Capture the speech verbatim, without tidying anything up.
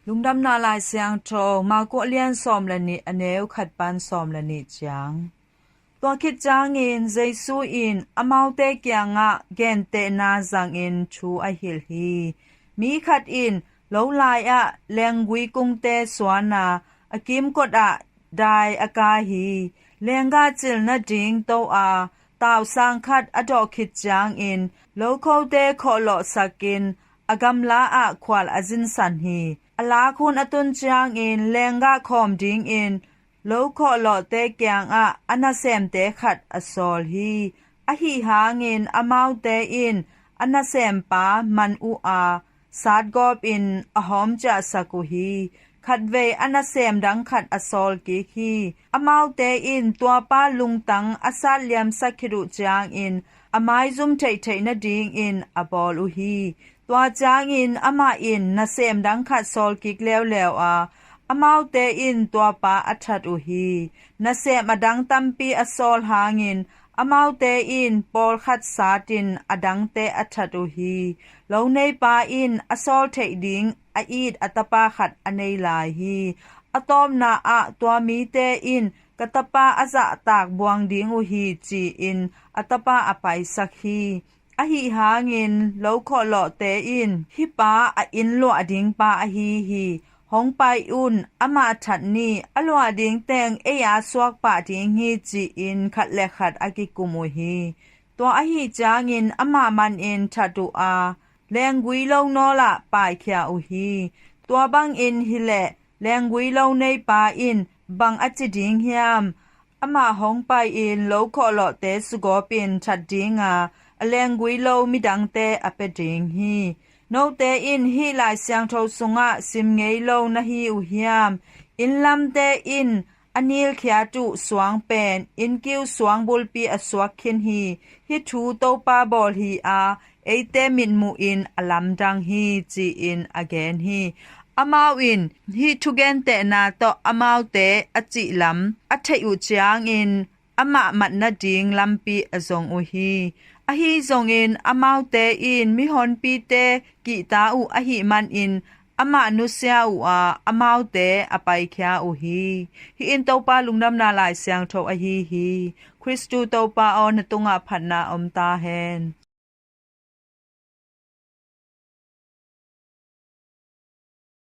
Lungdamna Lai Siangtho, Marku a lian sawm le nih, a neu khat pan sawm le nih ciang. Tua khit ciangin Jesu in amaute kiangah gentehna zangin thu a hilh hi. Mi khat in lo lai-ah lenggui kungte suan a, a kimkot ah dai a kai hi. Lenggah cil nading to a, tausang khat a dawh khit ciangin lokhote khawhlawhsakin a gamla ah khual a zinsan hi. A lak hun a tun ciangin lenggah khawm dingin lo khawhlawhte kiangah a nasemte khat a sawl hi. Ahi hangin amaute in a nasempa man uh a, satgawpin a hawm ciahsak uh hi. Khatvei a nasem dang khat a sawl kik hi. Amaute in tuapa lungtang a satliamsak khit uh ciangin a maizum theihtheih nadingin a bawl uh hi. Tua ciangin amah in nasem dang khat sawl kik leuleu a, amaute in tuapa a that uh hi. Nasem a dang tampi a sawl hangin amaute in pawlkhat satin a dangte a that uh hi. Lo neipa in a sawl theih ding a it a tapa khat a nei lai hi. A tawpna ah tua mite in ka tapa a zahtak buang ding uh hi, ci-in a tapa a paisak hi. Ahi hangin lo khawhlawhte in, hih pa a inn luah ding pa ahi hi. Hong pai un, amah that ni, a luah ding teng ei a suak pah ding hi, ci-in khat le khat a kikum uh hi. Tua ahi ciangin amah manin that uh a, lenggui lo nawlah paikhia uh hi. Tua bangin hileh lenggui lo neipa in bang a ci ding hiam? Amah hong pai-in lo khawhlawhte sugawpin that dinga, a lenggui lo midangte a pia ding hi. Note in hih Lai Siangtho sungah sim ngei lo na hi uh hiam? Inn lamte in a nilkhiat uh suang pen innkiu suang bulpi a suak khin hi. Hih thu Topa bawl hi a, eite mitmuhin a lamdang hi, ci-in a gen hi. Amau in hih thugentehna tawh amaute a cihlam a theih uh ciangin amah mat nading lampi a zong uh hi. Ahi zongin amaute in mihonpite kihta uh ahih manin amah nusia uh a, amaute a paikhia uh hi. Hih in Topa Lungdamna Lai Siangtho ahi hi. Khristu Topa aw, na tungah phatna om ta hen.